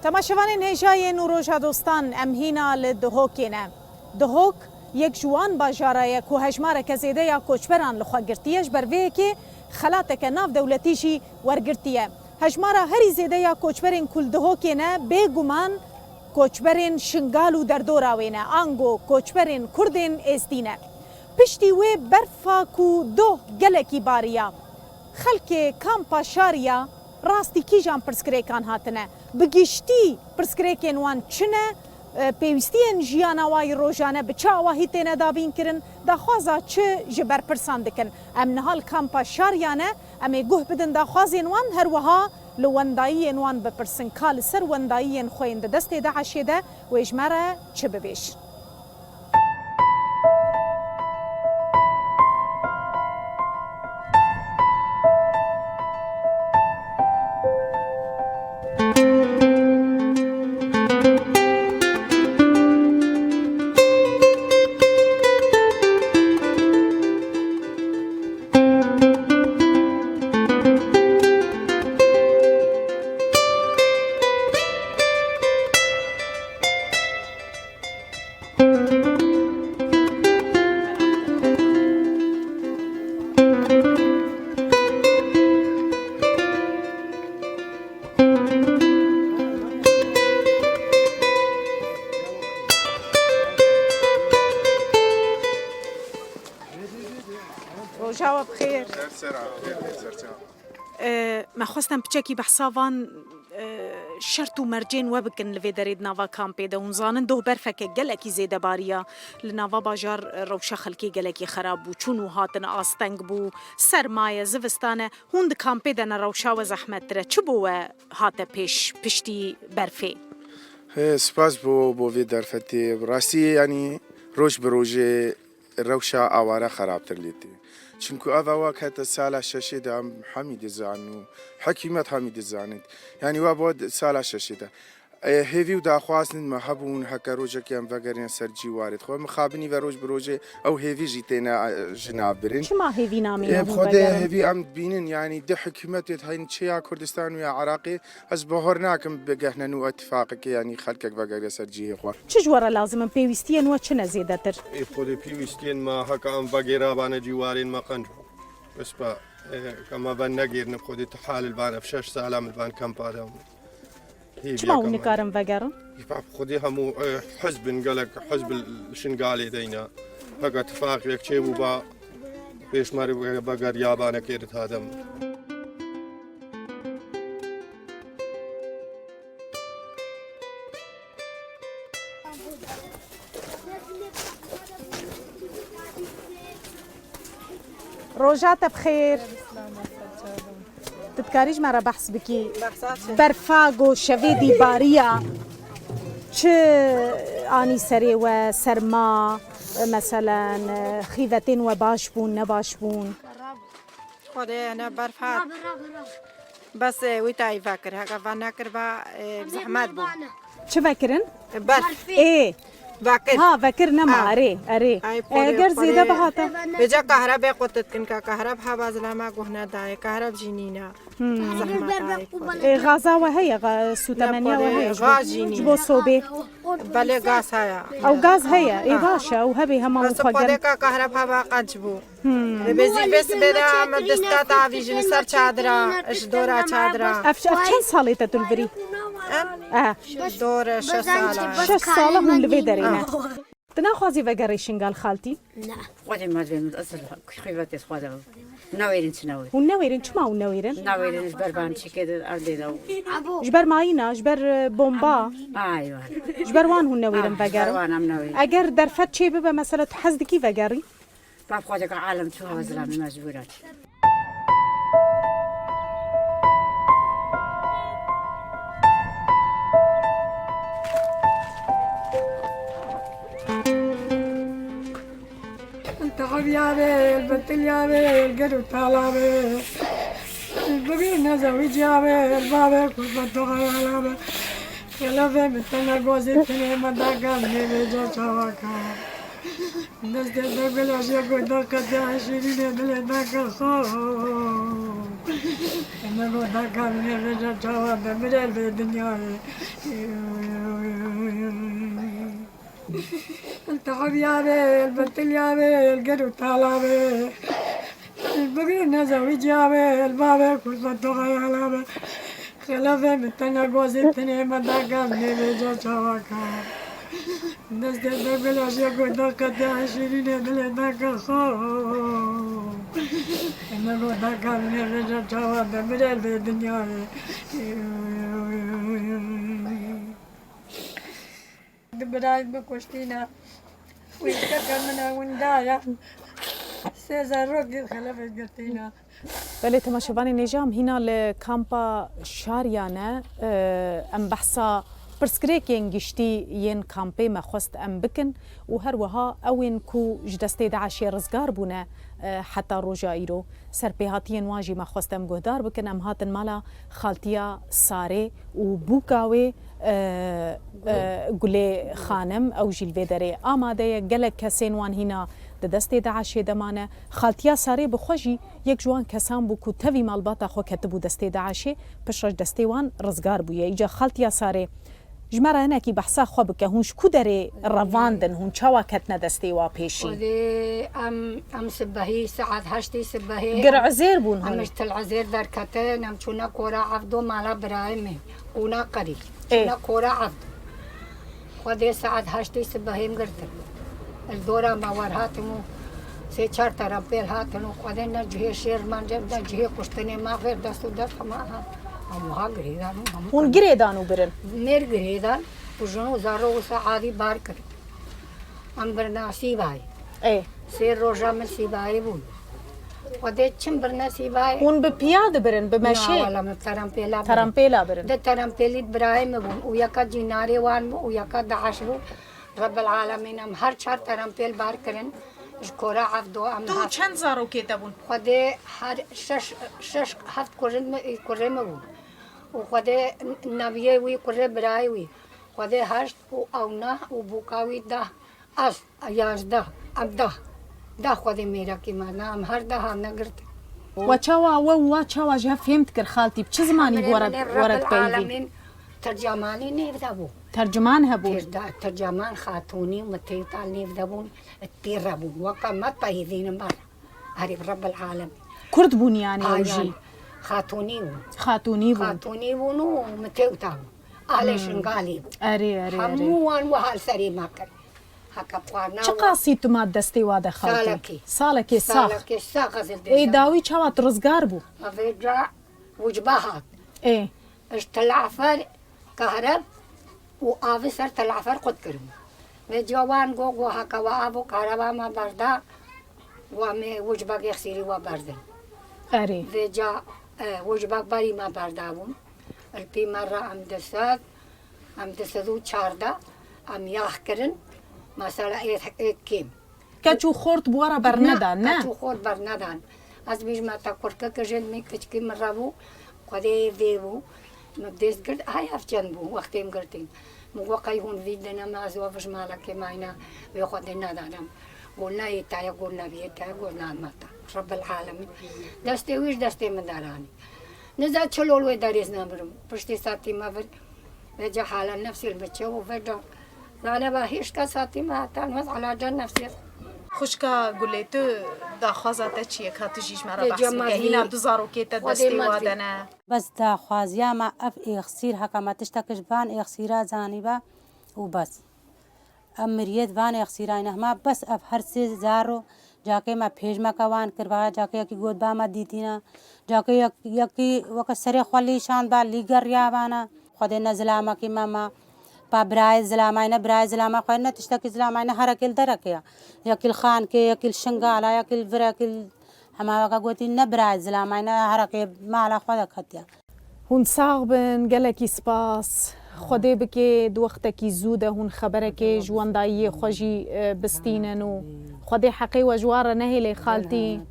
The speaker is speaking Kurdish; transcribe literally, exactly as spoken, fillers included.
Temaşevanên hêja yên û roja dostan, em hîna li Duhokê ne. Duhok yek ji wan bajara ye ku hejmareke zêde ya koçberan li xwe girtiye, ji ber vê yekê xelateke navdewletî jî wergirtiye. Hejmara herî zêde ya koçberên ku li Duhokê ne, bêguman koçberên Şingal û derdora wê ne, ango koçberên Kurdên Êzdî ne. Piştî wê berfa ku doh gelekî bariya, xelkê kampa Şariya rastî kîjan pirsgirêkan hatine? Bi giştî pirsgirêkên wan çi ne? E, pêwîstiyên jiyana wa yî rojane bi çi awahî têne dabînkirin? Daxwaza çi ji berpirsan dikin? Em niha li kampa Şariya ne, em ê guh bidin daxwazên wan, her wiha li wendayiyên wan bipirsin ka li ser wendayiyên xwe yên di destê DAIŞê de wê ji me re çi bibêjin. Roja we bi xêr. Her ser a, her ser çav. E, me xwestin piçekî behsa van, e, şert û mercên we bikin li vê derê di nava kampê de. Hûn zanin doh berfeke gelekî zêde bariya. Li nava bajar, e, rewşa xelkê gelekî xerab bû. Çûn û hatin asteng bû. Serma ye, zivistan e. Hûn di kampê de ne, rewşa we zehmettir e. Çi bo we hate pêş piştî berfê? Hê, spas bo, bo vê derfetê. Bi rastî, yanî, roj bi rojê rewşa aware xerabtir lê tê. Çimku ev awa kete sala şeşê de em hemî dizanin û hikûmet hemî dizanit. Yanî wa bo sala şeşê de. E, hêvî û daxwazin me hebûn heke rojekê em vegerîn ser cîwarê xwe. Mixabinî ve roj bi rojê ew hêvî jî têne, e, ji nav birin. Çima hêvî namîne Ê, hûn xwedê vegerin? Hêvî em dibînin, yanî di hikûmetê heyîn çi ya Kurdistan û ya Iraqê, ez bahor nakim bigehne nû îtifaqekê, yanî xelkek vegeriya ser cihê xwe. Çi ji we re lazim in? Pêwîstiyên we çi ne zêdetir? Ê Xwedê pêwîstiyên me heke em vegêrabane cîwarên me qenc bû. Espa, e, ke me venegêrine Xwedê tu hal li van ev şeş sala min li van kampa de. Hê Çima hûn viyeke me. Nikarin vegerin? Ji ber Xwedê hemû, e, hizbin gelek hizb li Şingalê deyne. Heke tifaqek çêbû ba pêşmerge vegeriyabanekê di tadem. Roja te bi xêr. Tu dikarî ji me re behs bikî? Behsa çi? Berfa go şevê dî bariya. Çi anî serê we, serma, meselen, xîvetên we baş bûn, ne baş bûn? Xwedê ne berf hat. Bes, e, wî tayî vekir. Heke va nekir ba, e, zehmet bû. Çi vekirin? Berf. Ê. Vekir. Ha, vekir nema, Ha. Erê, erê. Ay, E, ger xwedê, zêde xwedê. Bihate. Vêca kahrebe qutit kin ka kahreb heba zilama guhne daye. Kahreb jî nîne. Hmm. Zehmet ay xwedê. E, gaza we heye, ga-, sûtemeniya we heye ji bo, Gaz jî nîne. Ji bo sobê. Belê gaz heye. Ew gaz heye, ê Ha. Baş e, ew hebê hema Bes xwe xwedê gel. Ka kahreb heba qenc bû. Hmm. Li Bezî vê sibê de em dista tavîjin ser çadira, ji dora çadira. Ev, ev çend salê te tu li virî? Em? Eh. Dor şeş sala. Şeş sala hûn li vê derê ne. Ah. Tu naxwazî vegerê Şingal xaltî? Ne. Xwedê me dibê min, ez li xîvetê xwe de bim. Newêrin çi newêrin. Hûn newêrin, çima hûn newêrin? Newêrin ji ber bançîkê de erdê de. Ji ber mayîna, ji ber, e, bomba. Aywa. Ji ber wan hûn newêrin Ah, vegerin? Ji ber wan em newêrin. Eger derfet çê bibe, mesela tu hez dikî vegerî? Bab xwe dike alem çû hezira min mecbûra çû. Tev ya bê, betil ya bê, ger û tala bê. Bibî nezewîc ya bê, bavê ku betoxa ya bê. Xelefê min tene gozê tenê me dagam nêvêca çawaka. Destê degula jê ku daqete şîrînê dilê daqe xo. Nego daka min ê vêca çawa de mirel vê dinyayê. El tehebiya be, el betiliya be, el ger û tala be. El bigir nezewiciya be, el babe kurbe doxayala be. Xelafê min tena gozê tenê me daka min ê vêca çawa ka. Destê de gula jê ku daka te şîrînê dilê daka xwe. Nego daka min ê vêca çawa de mirel vê dinyayê. Du birayên min kuştîne. Wî keke min e winda ye. Sê zarokê xelefê girtîne. Belê, temaşevanên hêja, em hîna li kampa Şariya ne. Em behsa pirsgirêkên giştî yên kampê me xwest em bikin û her wiha ew ên ku ji destê DAIŞê rizgar bûne, e, heta roja îro. Serpêhatiyên wan jî me xwest em guhdar bikin. Em hatin mala xaltiya Sarê û bûka wê, e, e, Gulê Xanim, ew jî li vê derê amade ye. Gelek kesên wan hîna di destê DAIŞê de mane. Xaltiya Sarê bi xwe jî yek ji wan kesan bû ku tevî malbata xwe ketibû destê DAIŞê, piştre ji destê wan rizgar bûye. Îca xaltiya Sarê ji me re hinekî behsa xwe bike. Hûn ji ku derê revandin? Hûn çawa ketine destê wa pêşî? Xwedê em, em sibehî, saet heştê sibehê Gir em, Ezêr bûn em hûn? Ji Til Ezêr derketin, em çûne Kora Evdo mala birayê min, Qûna Qerî. Ê. Çûne Kora Evdo. Xwedê saet heştê sibehê em girtin. Li dora me wer hatin û sê çar terempêl hatin û xwedê ne cihê şêr mence, ne cihê kuştinê me, vêr dest û dest hema ha. Hemû ha girêdan û hemû Hûn girêdan û birin? Mêr girêdan û jin û zaro wisa adî bar kirin. Em birna Sîbayê. Ê. Sê roja min Sîbayê bûn. Xwedê çim birne Sîbayê. Hûn bi piya dibirin, bi meşê? Na, wela min terempêla birin. Terempêla birin. Di terempêlî birayê min bûn û yeka cînarê wan bû û yeka DAIŞ bû. Rebbil Alemîn em her çar terempêl bar kirin. Ji Kora Evdo em Tu hat- çend zarokê te bûn? Xwedê her şeş, şeş, heft kurin mi, kurê min bûn. Û Xwedê neviyê wî, kurê birayê wî. Xwedê heşt û ew neh û bûka wî deh. Ez yazdeh, em deh. Deh Xwedê mêrekî me, ne em her deh hatine girtin. We çawa we û wa çawa ji hev fêm dikir xaltî? Bi çi zimanî Emrê were, min ê were Rebbil dipeyivî? Alemin tercemanî nêv de bû. Terciman hebûn? Têr de, terceman xatûnî û mitêta nêv de bûn, têr hebûn. Weke me peyivînin ber. Erê bi Rebbil Alemin. Kurd bûn yanî ew Ayan, jî? Xatûnî bûn. Xatûnî bûn. Xatûnî bûn û mitêta bûn. Ahlê Hmm. Şingalî bûn. Erê, erê, erê. Hemû wan wiha li serê me kir. Heke xwarina Çi wan qasî tu ma destê wa de xaltî? Salekê. Salekê sax. Salekê sax ez li Ê dêjam. dawî çawa tu rizgar bû? Vêca wicba hat. Ê. Ji Tel Efer kahreb û avê ser Tel Efer qut kirin. Vêca wan go, go heke we av û kahreba me berda, we mê wicbek yexsîrî we berdin. Erê. Vêca, e, wicbek berî me berdabûn. Li pî me re em di sed, em di sed û çardeh, em yax kirin. Mesela ê, ê kêm. Keç û xort bi we re bernedan, ne? Keç û xort bernedan. Ez bêjime te kurkeke jê min kiçikî min re bû, Xwedê vê bû. Min bi dest girt, ay ev çend bû, wextê min girtîn. Min got, qey hûn vî dine me, ez we vij malekê mayne, wê Xwedê nedanem. Got, ne yê te ye, got, ne viyê te ye, got, ne me te. Rebbil Alemîn. Destê wî ji destê min deranî. Niza çi lol wê derêz nemirim. Piştî setî me vir. Vêca hala nefsî li min çew û vêca zane ba hîç kes hatî me heta nû ez elaca nefsî. Xwişka Gulê, tu daxwaza te çi ye ka tu jî ji me re Vêca behs bike? Hîna du zarokê te destê wa de ne. Bes daxwaziya me ev êxsîr heke me tiştek ji van êxsîra zanîbe û bes. Em miriyê di van êxsîrayî ne hema bes ev her sê zaro Cakê me pêjmeke wan kir, ba cakê yekî got ba me dîtîne. Cakê yek-, yekî weke serê xwe lî şand ba, lî geriya bana. Xwedê ne zilamekî me ma. Pa birayê zilamay ne, birayê zilama xwe ne, tiştekî zilamay ne, herekê li derekê ya. Yekî li xankê, yekî li şingala, yekî li vir, yekî li hema weke gotî ne birayê zilamay ne, herekê mala xwe de ketiye. Hûn sax bin, gelekî spas. Xwedê bike di wextekî zû de hûn xeberekê ji wendayiyê xwe jî, e, bistînin û Xwedê heqê we ji wan re nehêlê xaltî.